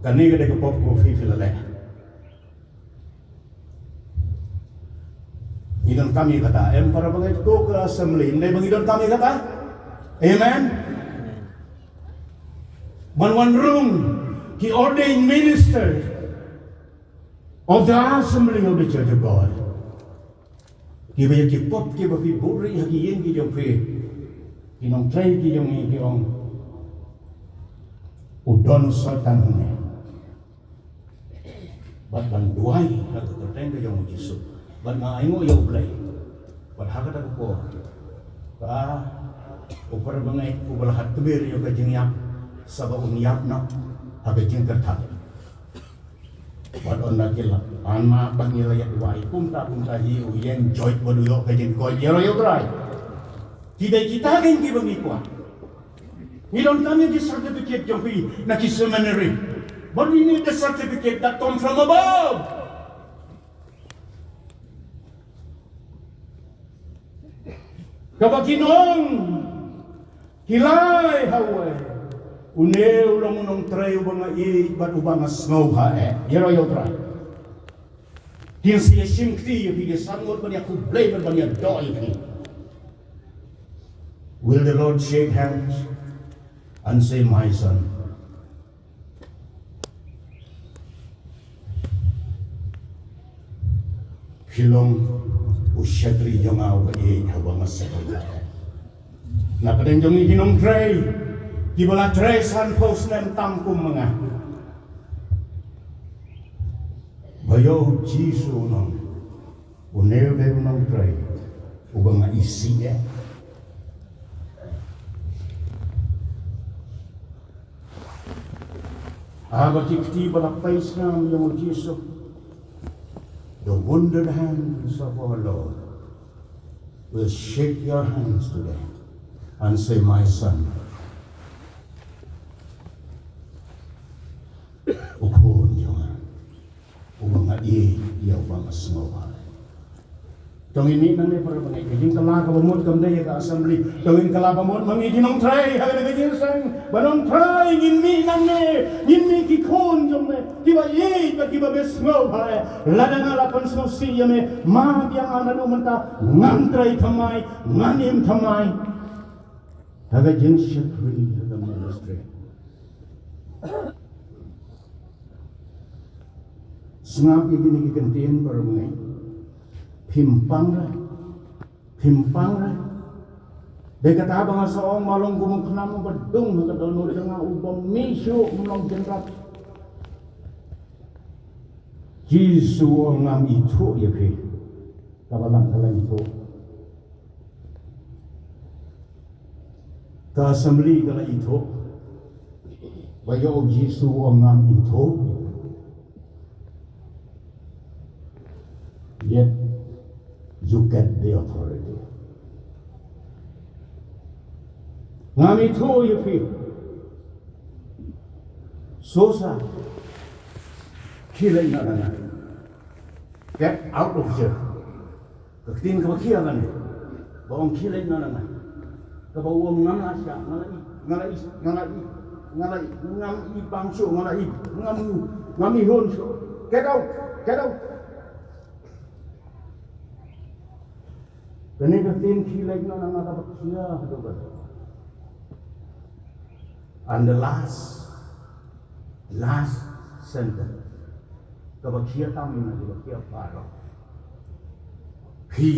kane ka dei ka pop ka phi phi la leh. Ngi donkam ïa kata, em para bangeit, ko ka assembly, ym dei ba ngi donkam ïa kata? Amen. Ban wan rung ki ordained minister of the Assembly of the Church of God. Kiba ïa ki pop kiba phi buhrieh ha ki ïing ki jong phi, ki nongtrei ki jong ngi ki ong, u don u Soitan hangne. Bad ban duwai ha ka kyrteng ka jong u Jisu, bad nga ainguh ïa U Blei. Bad ha kata ka por, ka u para bangeit uba la hat kbir ïa ka jingïap, sa ba un ïap noh ha ka jingkyrthat. Bad ynda ki la pan map bad ngi la ïa duwai kumta kumta hi, u ïeng joit bad u ïoh ka jingkoit. Ïa la ïa U Trai. Ki dei kita kein kiba ngi kwah. Ngi donkam ïa ki certificate jong phi na ki seminary. But we need the certificate that come from above. Kaba kin ong, ki lai ha uwei, une u long u nongtrei uba nga ïeit bad uba nga sngewbha eh. Ïa la ïa U Trai. Kin sa ïa shim kti ïa phi, kin sa ngut ban ïa khublei bad ban ïa doh ïa phi. Will the Lord shake hands and say, "My son, phi long u shatri jong nga uba ïeit, uba nga sngewbha eh." Na pdeng jong ngi ki nongtrei kiba la trei sanphew snem tam kum ma nga, ba ïoh u Jisu u ong, une u dei u nongtrei uba nga isih eh. Haba ki kti ba la pei snam ïa u Jisu, the wounded hands of our Lord will shake your hands today and say, "My son, u khun jong nga, uba nga ïeit, ïa uba nga sngewbha." To ngin mih nangne para bangeit, ka jingkylla kaba mut kam dei ïa ka assembly. To ngin kylla ba mut ma ngi ki nongtrei ha kane ka jingïaseng. Ba nongtrei ngin mih nangne, ngin mih ki khun jong me kiba ïeit bad kiba beh sngewbha eh. Lada nga la pynsngewsih ïa me, ma biang, naduh mynta ngan trei thymmai, ngan im thymmai ha ka jingshakri, ha ka ministry. Sngap ïa kine ki kyntien para bangeit. Phim pang re, phim pang re. Dei kata ba nga sa ong, ma long kum u khnam uba dung ha ka dohnud jong nga, uba mih shuh, um long kynrad. Jisu u ong, ngam ithuh ïa phi. Ka balang ka la ithuh. Ka assembly ka la ithuh ba ïoh u Jisu u ong, ngam ithuh. Yet you get the authority. Ngam ithuh ïa phi. Sosa, khie leit noh na nga. Get out of here. Ka ktien kaba khia kane, ba ong khie leit noh na nga. Kaba u ong ngam lah shah, nga la ïeit, nga la ïeit, nga la ïeit, nga la ïeit, ngam ïeit bang shuh, nga la ïeit, ngam, ngam ïeit hun shuh. Get out, get out. Kane ka ktien khie leit noh na nga kaba khia haduh ba. And the last, last sentence. Kaba khia tam na kaba khia baroh. Phi,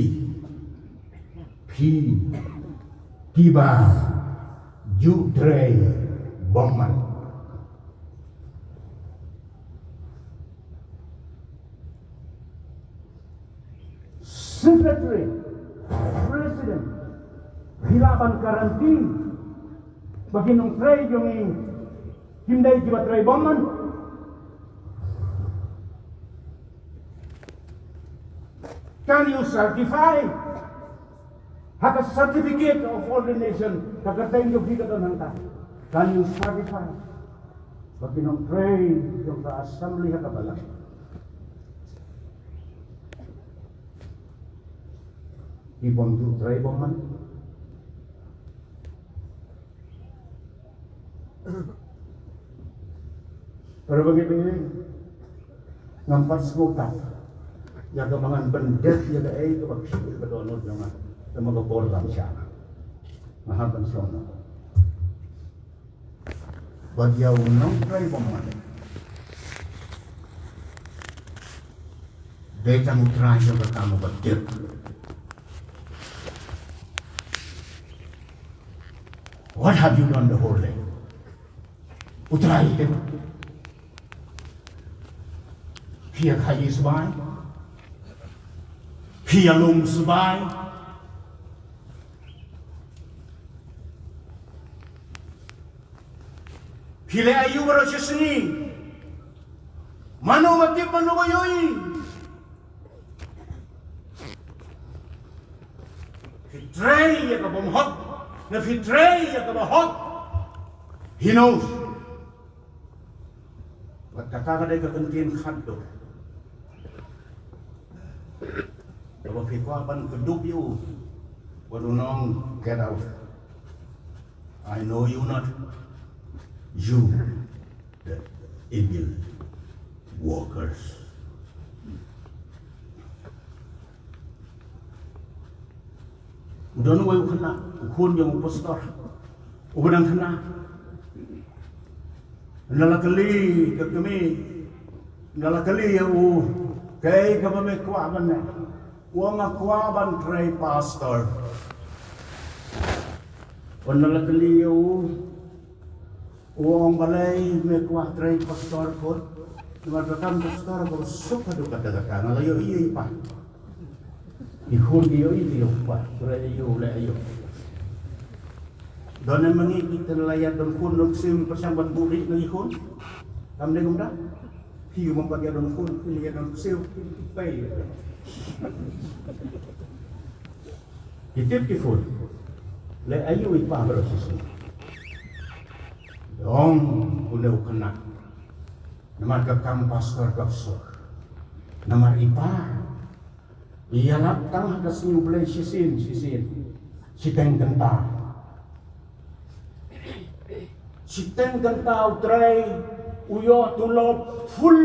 phi kiba ju trei bymman. Secretary, President, phi lah ban guarantee ba ki nongtrei jong ngi kim dei kiba trei bymman? Can you certify? Ha ka certificate of ordination, ka kyrteng jong phi ka don hangta. Kan ïa u certify ba ki nongtrei jong ka assembly ha ka balang ki bym ju trei bymman. Para bangeit, ngam pat sngewthuh ïa kaba ngan pyndep ïa kaei kaba khih ka dohnud jong nga. Te ma ka por lam sha nga hap ban shong noh. Bad ïa u nongtrei bymman, dei tang u trai jong ka kam uba tip. What have you done the whole day? U trai u tip. Phi ïa khaii sbai? Phi ïa lum sbai? Phi leh aïu baroh shi sngi? Mano ba tip, mano ba ïohi? Phi trei ïa ka bymhok, ne phi trei ïa kaba hok? He knows. Bad kata ka dei ka kyntien khatduh. Haba phi kwah ban kdup ïa u, wat u ong, "Get out. I know you not. You, the evil workers." U don uwei u khynnah, u khun jong u pastor, uba dang khynnah. Ynda la kylli ka kmie, ynda la kylli ïa u, "Kaei kaba me kwah ban leh?" U ong, "Nga kwah ban trei pastor." Ynda la kylli ïa u, u ong, "Balei me kwah trei pastor, khun?" "Namar ka kam pastor ka suk haduh katta katta, nga la ïohi ïa i pa." I khun ki ïohi ïa u pa, trei ïa u, leh ïa u. Don em ma ngi, kita la ïa don khun don ksiew, pyrshang ban buhrieh na i khun. Kam dei kumta? Phi u ong pat ïa don khun, phi ïa don ksiew, phi pei. Ki tip ki khun. Leh aïu i pa baroh shisien? Ong une u khynnah, namar ka kam pastor ka suk. Namar i pa i ïalap tang ha ka sngi U Blei shisien shisien. Shiteng kynta. Shiteng kynta u trei, u ïoh tulop full.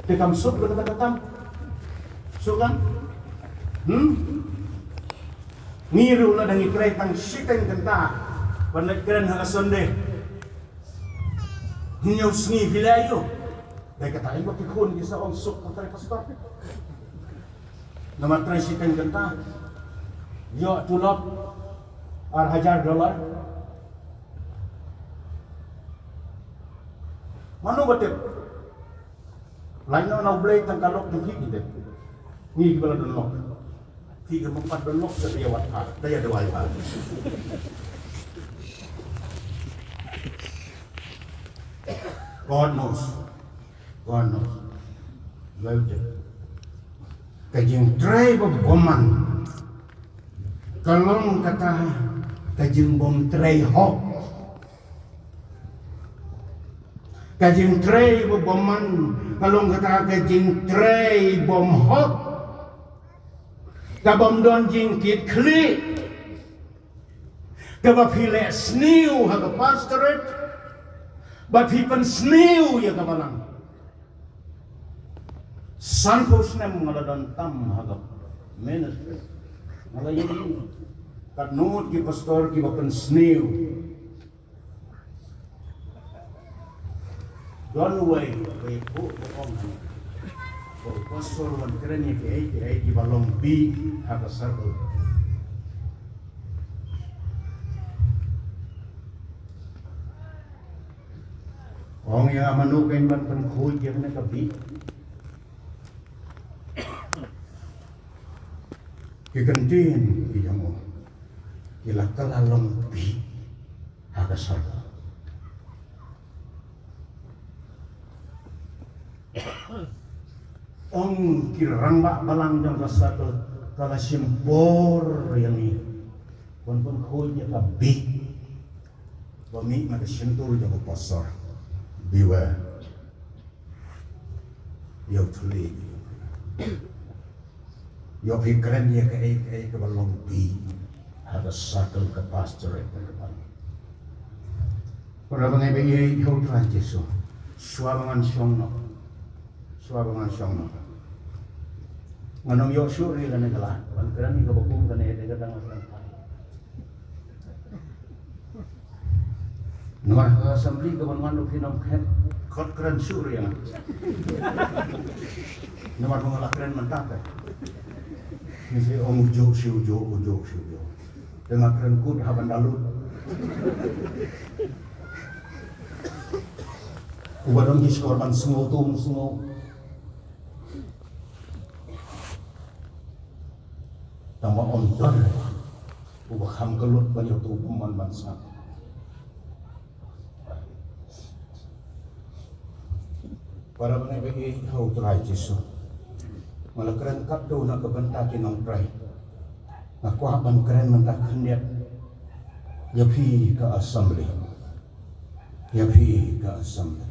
Te kam suk da kata ka kam? Suk kan? Hmm? Ngi ruh lada ngi trei tang shiteng kynta ban leit kren ha ka Sunday. Hynñiew sngi phi leh aïu? Dei kata ïa ba ki khun ki sa ong suk ka trei pastor. Namar trei shiteng kynta, ïoh tulop ar hajar dollar. Mano ba tip? Lait noh na U Blei tang ka lok jong phi ki tip. Ngi kiba la don lok. Phi kiba ym pat don lok, da ïa wad ha, da ïa duwai ha. God knows. God knows. Well done. Ka jingtrei ba bymman ka long kata ka jingbymtrei hok. Ka jingtrei ba bymman ka long kata ka jingtrei bymhok. Ka bym don jingkitkhlieh. Kaba phi leh sniew ha ka pastorate, bad phi pynsniew ïa ka balang. Sanphew snem nga la don tam ha ka ministry. Nga la ïohi katno ngut ki pastor kiba pynsniew. Don uwei ba ïathuh ba ong, ba u pastor u wan kren ïa kiei kiei kiba long bih ha ka circle. Ong ïa nga, mano kein ban pynkhuid ïa kane ka bih? Ki kyntien ki jong u, ki la kylla long bih ha ka circle. Ong ki rangbah balang jong ka circle, ka la shim por ïa ngi. Ban pynkhuid ïa ka B. Ba mih na ka shyntur jong u pastor. Beware. Ïa u thylliej. Ïoh phi kren ïa kaei kaei kaba long B ha ka circle ka pastorate ka ban. Para bangeit ba ïeit ha u Trai Jisu. Shuwa ba ngan shong noh. Shuwa ba ngan shong noh. Ngan ym ïoh shuh ri lane ka lad ban kren ïa kaba kum kane, te ka dang ngan kren. Namar ha assembly kaba ngan, u phi nang khet khot kren shuh ri ïa nga. Namar ba nga la kren mynta ka. Ngi sa ong u juh shuh, u juh, u juh shuh, u juh. Te nga kren kut ha ban da lut. Uba don ki shkor ban sngew to un sngew. Tang ba ym don uba kham ka lut ban ïathuh kumban ban sngap. Para bangeit ba ïeit ha u Trai Jisu. Nga la kren katto na ka bynta ki nongtrei. Nga kwah ban kren mynta khyndiat ïa phi ka assembly. Ïa phi ka assembly.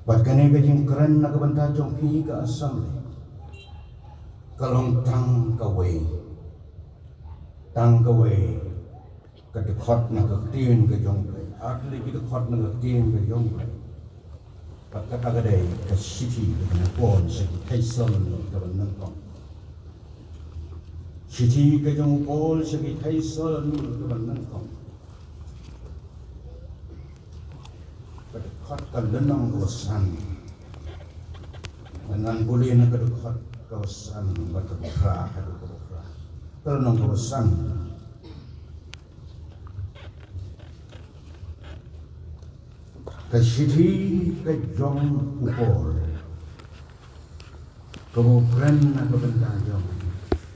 Bad kane ka jingkren na ka bynta jong phi ka assembly ka long tang kawei. Tang kawei. Ka dkhot na ka ktien ka jong U Blei. Ar tylli ki dkhot na ka ktien ka jong U Blei. Bad kata ka dei ka shithi ka jong u Paul sha ki Thessaloni kaba nyngkong. Shithi ka jong u Paul sha ki Thessaloni kaba nyngkong. Ka dkhot ka lynnong kaba san. Ngan pule na ka dkhot kaba san bad kaba phra, ka dkhot kaba phra. Ka lynnong kaba san. Ka shithi ka jong u Paul. Kaba u kren na ka bynta jong.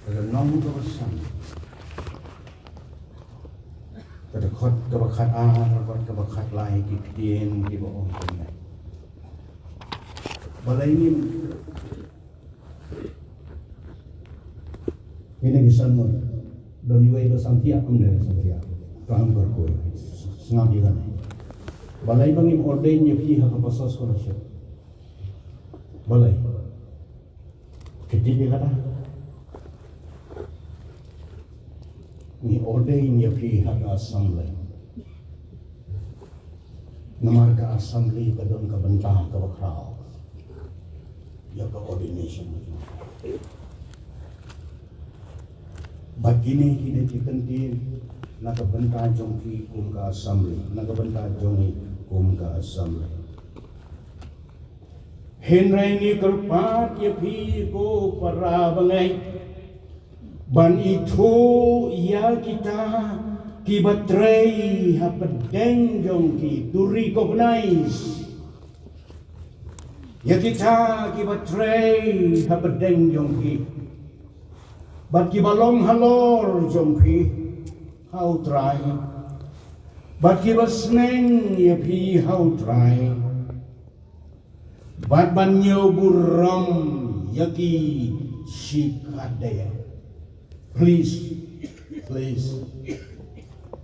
Ka lynnong kaba san. Ka dkhot kaba khatar bad kaba khatlai, ki ktien kiba ong kumne. Balei ngin Ngin ïa ki san ngut. Don iwei ba san thiah, ym dei ba san thiah. Ka ham kyrkhu. Sngap ïa kane. Balei ba ngim ordain ïa phi ha ka pastor scholarship? Balei? Phi tip ïa kata? Ngi ordain ïa phi ha ka assembly. Namar ka assembly ka don ka bynta kaba khraw ïa ka ordination. Bad kine, kine ki kyntien na ka bynta jong phi kum ka assembly, na ka bynta jong ngi kum ka assembly. Hynrei ngi kyrpad ïa phi ko para bangeit, ban ithuh ïa kita kiba trei hapdeng jong ki, to recognize ïa kita kiba trei hapdeng jong ki, bad kiba long halor jong phi ha U Trai, bad kiba sneng ïa phi ha U Trai. Bad ban ñiew burom ïa ki shikatdei. Please, please.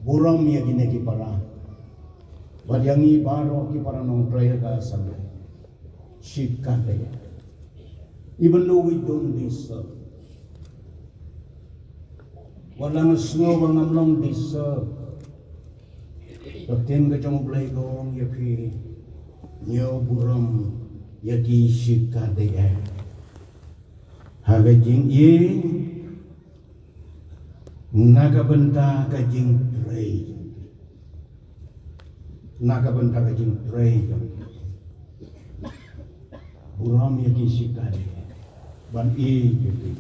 Burom ïa kine ki para. Bad ïa ngi baroh ki para nongtrei ka assembly. Shikatdei. Even though we don't deserve. Wat la nga sngew ba ngam long deserve. Ka ktien ka jong U Blei ka ong ïa phi, ñiew burom ïa ki shikatdei. Ha ka jingïeit na ka bynta ka jingtrei. Na ka bynta ka jingtrei. Burom ïa ki shikatdei. Ban ïeit ïa ki.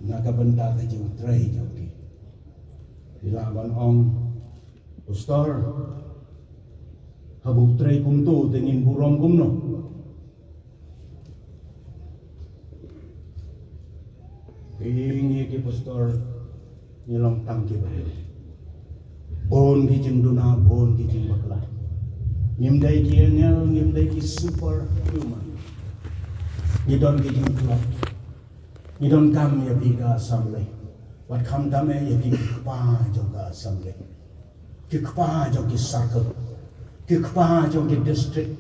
Na ka bynta ka jingtrei jong ki. Phi lah ban ong, Pastor, haba u trei kumto te ngin burom kumno? Ngi ki pastor ngi long tang ki briew. Bun ki jingduna, bun ki jingbakla. Ngim dei ki angel, ngim dei ki superhuman. Ngi don ki jingtlot. Ngi donkam ïa phi ka assembly. Wat khamtam eh ïa phi ki kpa jong ka assembly, ki kpa jong ki circle, ki kpa jong ki district.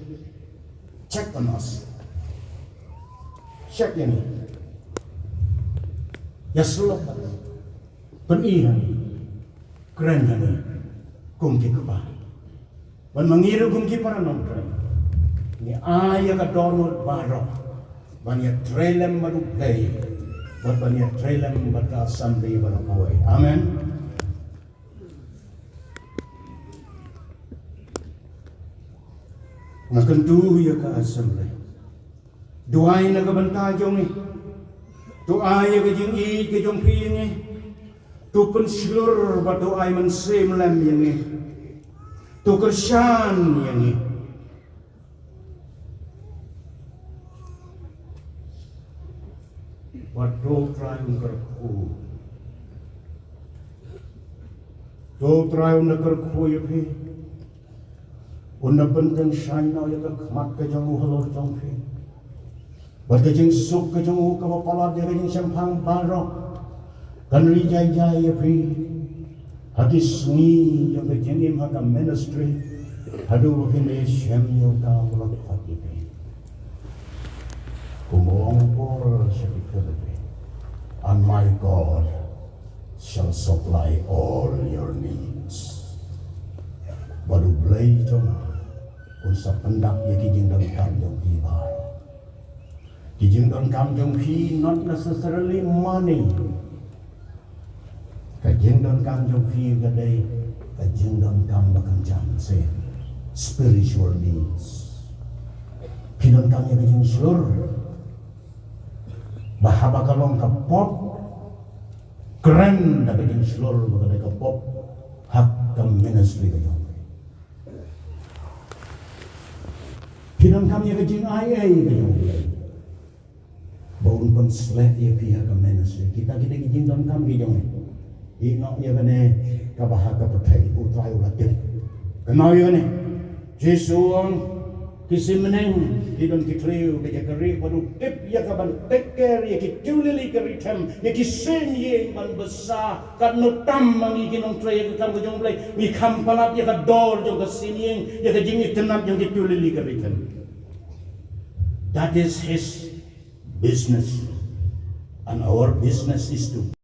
Check on us. Check ïa ngi. Ïa sylok, pyni ha ngi, kren ha ngi kum ki kpa. Ban ma ngi ruh kum ki para nongtrei, ngi ai ïa ka dohnud baroh ban ïatrei lem bad U Blei, bad ban ïatrei lem bad ka assembly baroh kawei. Amen. Nga kyntu ïa ka assembly. Duwai na ka bynta jong ngi. To ai ïa ka jingïeit ka jong phi ïa ngi. To pynshlur bad to ai mynsiem lem ïa ngi. To kyrshan ïa ngi. Wat to Trai un kyrkhu. To Trai un kyrkhu ïa phi. Un da pynkynshain noh ïa ka khmat ka jong u halor jong phi. Bad ka jingsuk ka jong u kaba palat ïa ka jingshemphang baroh kan ri jai jai ïa phi ha ki sngi jong ka jingim ha ka ministry, haduh ba phin da shem ïa uta uba la khot ïa phi. Kumba ong u Paul sha ki Philippi, "And my God shall supply all your needs." Bad U Blei jong nga un sa pyndap ïa ki jingdonkam jong phi baroh. Ki jingdonkam jong phi, not necessarily money. Ka jingdonkam jong phi ka dei ka jingdonkam ba kynjah sien, spiritual needs. Phi donkam ïa ka jingshlur ba haba ka long ka pop, kren da ka jingshlur ba ka dei ka pop ha ka ministry ka jong phi. Phi donkam ïa ka jingai ei ka jong U Blei ba un pynsleh ïa phi ha ka ministry. Kita ki dei ki jingdonkam ki jong ngi. Ïeh noh ïa kane kaba ha ka pyrthei, U Trai u la tip. Kynmaw ïa kane. Jisu u ong, ki simneng ki don ki thliew ka jaka rieh, bad u tip ïa ka ban take care ïa ki tiew lili ka ri them, ïa ki sim ïing ban bsa. Katno tam ma ngi ki nongtrei ïa ka kam ka jong U Blei ngi kham palat ïa ka dor jong ka sim ïing, ïa ka jingitynnad jong ki tiew lili ka ri them. That is his business. And our business is to